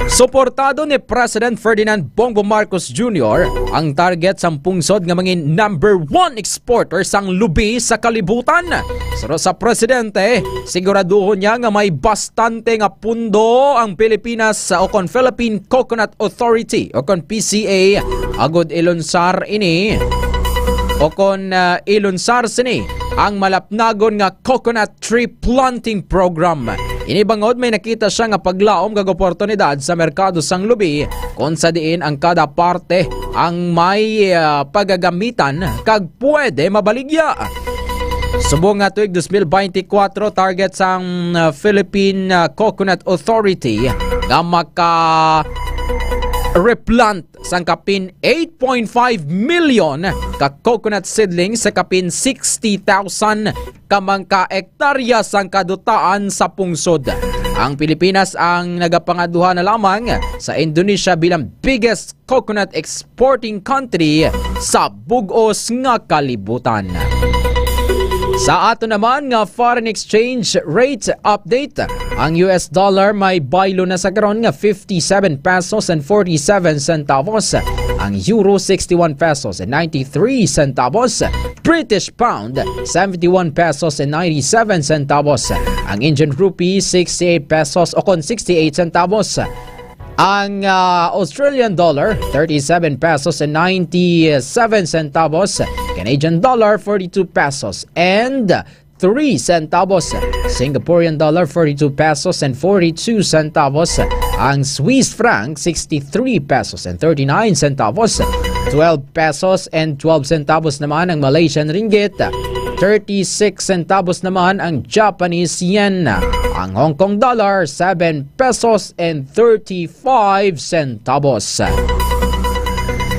Suportado ni President Ferdinand Bongbong Marcos Junior ang target sang pungsod nga mangin number one exporter sang lubi sa kalibutan. Suno sa presidente, siguraduhon niya nga may bastante nga pundo ang Pilipinas sa, o kon Philippine Coconut Authority, o kon P C A, agud ilunsar ini, o kon, ah, ilunsar sini ang malapnagon nga coconut tree planting program. Ini bangod may nakita siya nga paglaom kag oportunidad sa merkado sang lubi, kon sa diin ang kada parte ang may, ah, pagagamitan kag pwede mabaligya. Subong nga tuig dos mil beintikwatro, target sang, ah, Philippine, ah, Coconut Authority nga maka replant sang kapin eight point five million ka coconut seedlings sa kapin sixty thousand ka mga hektarya sang kadutaan sa pungsod. Ang Pilipinas ang nagapangaduha na lamang sa Indonesia bilang biggest coconut exporting country sa bug-os nga kalibutan. Sa ato naman nga foreign exchange rate update, ang U S dollar may baylo na sa karon nga fifty-seven pesos and forty-seven centavos, ang euro sixty-one pesos and ninety-three centavos, British pound seventy-one pesos and ninety-seven centavos, ang Indian rupee sixty-eight pesos o kon sixty-eight centavos, ang, ah, Australian dollar thirty-seven pesos and ninety-seven centavos, Canadian dollar forty-two pesos and three centavos, Singaporean dollar forty-two pesos and forty-two centavos, ang Swiss franc sixty-three pesos and thirty-nine centavos, twelve pesos and twelve centavos naman ang Malaysian ringgit, thirty-six centavos naman ang Japanese yen, ang Hong Kong dollar seven pesos and thirty-five centavos.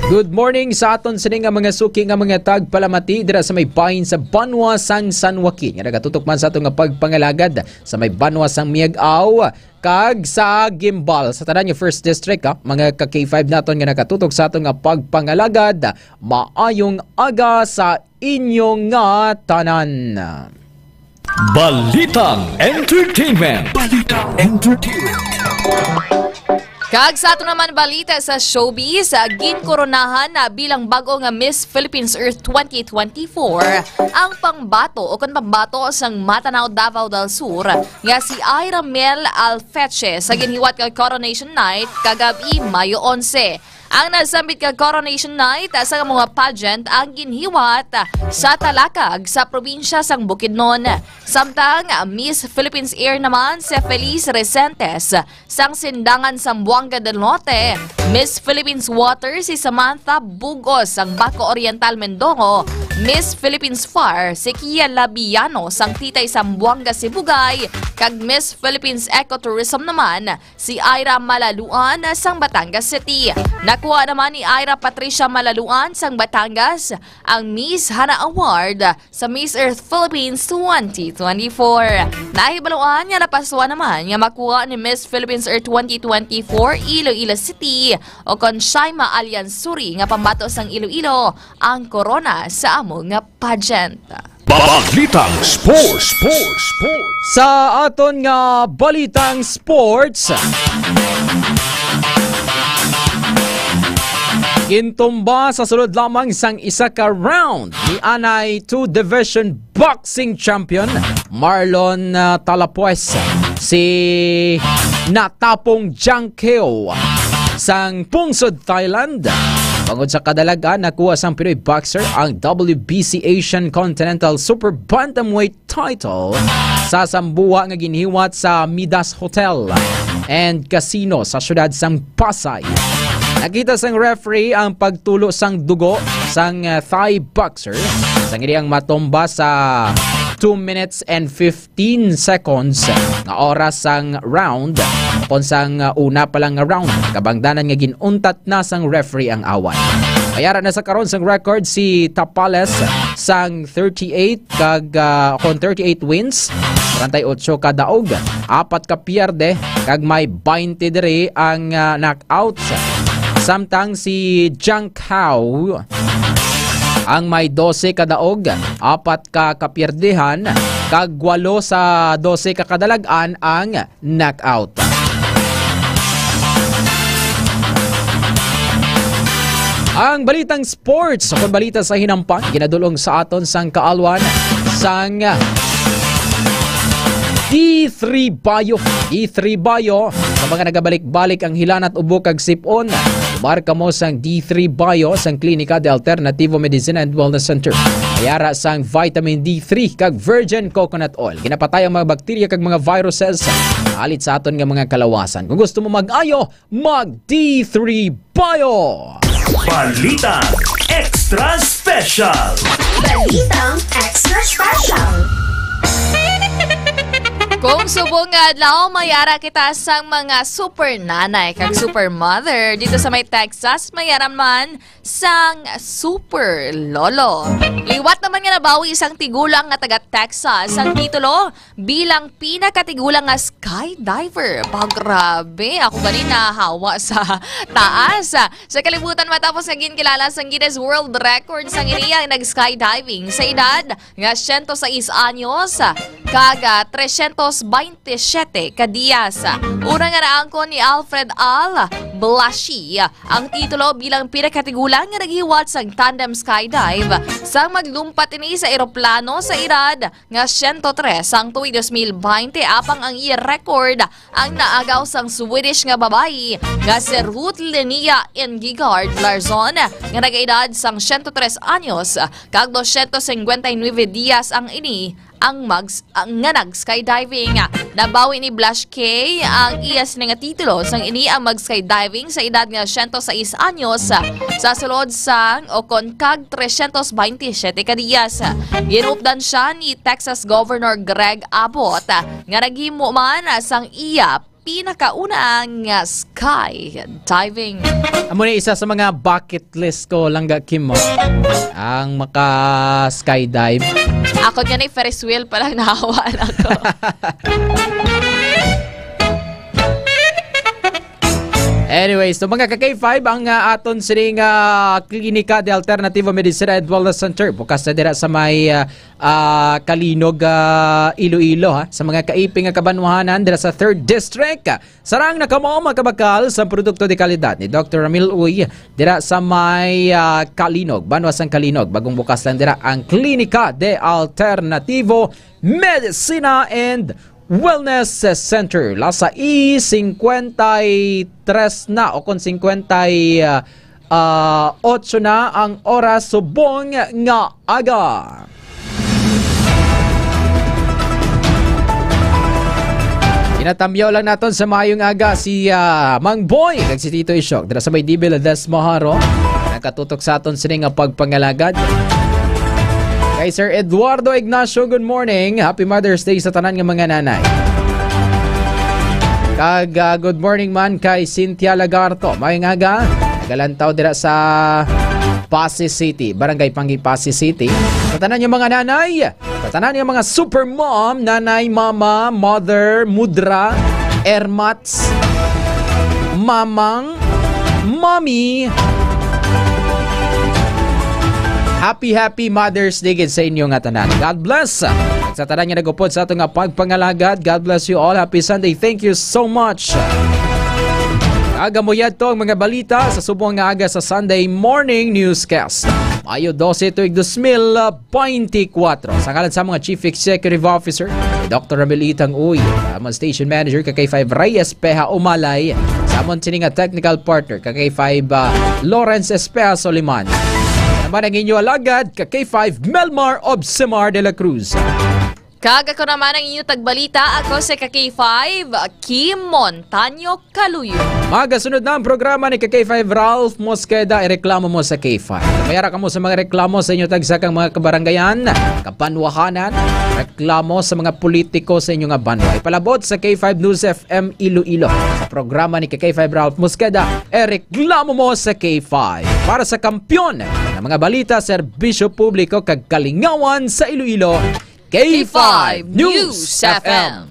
Good morning sa aton sini nga mga suki nga mga tagpalamati dira sa may bahin sa banwa sang San Joaquin, nga nagatutok man sa ato nga pagpangalagad sa may banwa sang Miag-ao kag sa Guimbal, sa tanan nga First District, ha, mga ka K five naton nga nagatutok sa ato nga pagpangalagad. Maayong aga sa inyo nga tanan. Balitang Entertainment. Balitang Entertainment. Kag sa ato naman balita sa showbiz, ah, ginkoronahan na bilang bag-o nga Miss Philippines Earth twenty twenty-four ang pambato o kon pambato sang Matanao, Davao del Sur nga si Ira Mel Alfeche sa ginhiwat nga Coronation Night kagab-i, Mayo onse. Ang nasambit nga Coronation Night sa mga pageant ang ginhiwat sa Talakag sa probinsya sang Bukidnon. Samtang Miss Philippines Air naman si Feliz Resentes sang Sindangan, Zamboanga del Norte, Miss Philippines Water si Samantha Bugos sang Baco Oriental, Mindongo, Miss Philippines Fire si Kia Labiano sang Titay, Zamboanga, Sibugay, kag Miss Philippines Ecotourism naman si Ira Malaluan sang Batangas City. Nakuha naman ni Ira Patricia Malaluan sang Batangas ang Miss Hana Award sa Miss Earth Philippines twenty twenty-four. Nahibaluan nga napasuan naman nga makuha ni Miss Philippines Earth twenty twenty-four Iloilo City o kon Shaima Aliansuri nga pambato sang Iloilo ang korona sa amo nga pageant. Balitang Sports, Sports, Sports. Sa aton nga balitang sports, gintumba sa sulod lamang sang isa ka round ni anay two division boxing champion Marlon, ah, Talapues si Natapong Jangkeo sang pungsod Thailand. Bangod sa kadalagan, nakuha sang Pinoy boxer ang W B C Asian Continental Super Bantamweight title sa sambuha nga ginhiwat sa Midas Hotel and Casino sa siyudad sang Pasay. Nakita sang referee ang pagtulo sang dugo sang, ah, Thai boxer sang iyang matumba sa two minutes and fifteen seconds nga oras sang round, kon sang, ah, una pa lang nga round, kabangdanan nga gin-untat na sang referee ang away. May ara na sa karon sang record si Tapales sang thirty-eight kag, ah, kon thirty-eight wins, treinta y ocho ka daog, apat ka pierde, kag may baynte diri ang, ah, knockouts. Samtang si Jiang Kao ang may dose ka daog, apat ka kapierdehan, kag walo sa dose ka kadalag-an ang knockout. Ang balitang sports, kung balita sa hinampan, ginadulong sa aton sang kaalwan sang D three Bayo. D three Bayo, sa mga nagabalik-balik ang hilanat, ubo kag sip-on, marka mo sang D three Bayo sang Klinika de Alternativo Medicina and Wellness Center. May ara sang vitamin D three kag virgin coconut oil. Ginapatay ang mga bakterya kag mga viruses alit sa aton nga mga kalawasan. Kung gusto mo mag-ayo, mag D three Bio. Balita Extra Special. Balitang Extra Special. Kung subong nga adlaw, may ara kita sang mga super nanay kag super mother dito sa may Texas, may ara man sang super lolo. Liwat naman nga nabawi isang tigulang nga taga Texas ang titulo bilang pinakatigulang nga skydiver. Ba, grabe. Ako gani nahawa sa taas. Sa kalibutan, matapos nga ginkilala sang Guinness World Records ang iyang nag-skydiving sa edad nga siyento sais anyos kag, ah, tresyentos baynte siyete ka diyas. Una nga naangkon ni Alfred Al Blashi ang titulo bilang pinakatigulang nga naghiwat sang tandem skydive sang maglumpat ini sa eroplano sa edad nga siyento tres sang tuig dos mil baynte, apang ang iya record ang naagaw sang Swedish nga babayi nga si Ruth Linnea Ingegard Larsson nga nagaedad sang siyento tres anyos kag dosyentos singkwenta y nuebe diyas ang ini ang mag-, ang, nga nag-skydiving. Nabawi ni Blush Kay ang iya sini nga titulo sang ini ang mag-skydiving sa edad nga siyento sais anyos sa sulod sang o kon kag tresyentos baynte siyete ka diyas. Ginupdan siya ni Texas Governor Greg Abbott, nga naghimo man sang iya pinakauna nga skydiving. Amo ni isa sa mga bucket list ko, Langga Kim, mo. Ang maka-skydive. Ako nga ni Ferris wheel pa lang nahawa na ko. Anyways, so mga ka-K five, ang, ah, aton sining, ah, Klinika de Alternativo Medicina and Wellness Center bukas na dira sa may, ah, ah, Calinog, ah, Iloilo, ha, sa mga kaiping nga kabanwahanan dira sa Third District. Sarang na kamo makabakal sa produkto de kalidad ni Doktor Ramil Uy dira sa may, ah, Calinog, banwa sang Calinog. Bagong bukas lang dira ang Klinika de Alternativo Medicina and Wellness Center. Las sais singkwenta y tres na o kon singkwenta y, ah, ah, otso na ang oras subong nga aga. Ginatamyaw lang naton sa maayong aga si, ah, Mang Boy kag si Tito Isyok dira sa may D B Ledesma Haro. Nakatutok sa aton sini nga pagpangalagad. Kay Sir Eduardo Ignacio, good morning. Happy Mother's Day sa tanan nga mga nanay. Kag, ah, good morning man kay Cynthia Lagarto. Maayong aga. Nagalantaw dira sa Passi City, Barangay Pangi, Passi City. Sa tanan nga mga nanay, sa tanan nga mga super mom, nanay, mama, mother, mudra, ermats, mamang, mommy. Happy, happy Mother's Day gid sa inyo nga tanan. God bless. Kag sa tanan nga nagupod sa ato nga pagpangalagad, God bless you all. Happy Sunday. Thank you so much. Aga mo yadto ang mga balita sa subong nga aga sa Sunday Morning Newscast. Mayo dose tuig dos mil baynte kwatro. Sa ngalan sa mga Chief Executive Officer, Doktor Ramil Itang Uy, sa amon Station Manager, ka K five Reyes Peha Umalay, sa amon sini nga Technical Partner, ka K five, ah, Lawrence Espeha Soliman. Naman ang inyo alagad, ka K five Melmar Obsemar de la Cruz. Kag ako naman ang inyo tagbalita. Ako si ka K five, Kim Montaño Kaluyo. Magasunod na ang programa ni ka K five Ralph Mosqueda, Ireklamo Mo sa K five. Mayara kamo sa mga reklamo sa inyo tagsa kang mga kabarangayan, kabanwahanan, reklamo sa mga politiko sa inyo nga banwa. Ipalabot sa K five News F M Iloilo sa programa ni ka K five Ralph Mosqueda, Ireklamo Mo sa K five. Para sa kampiyon nga mga balita, serbisyo publiko kag kalingawan sa Iloilo, K five News F M.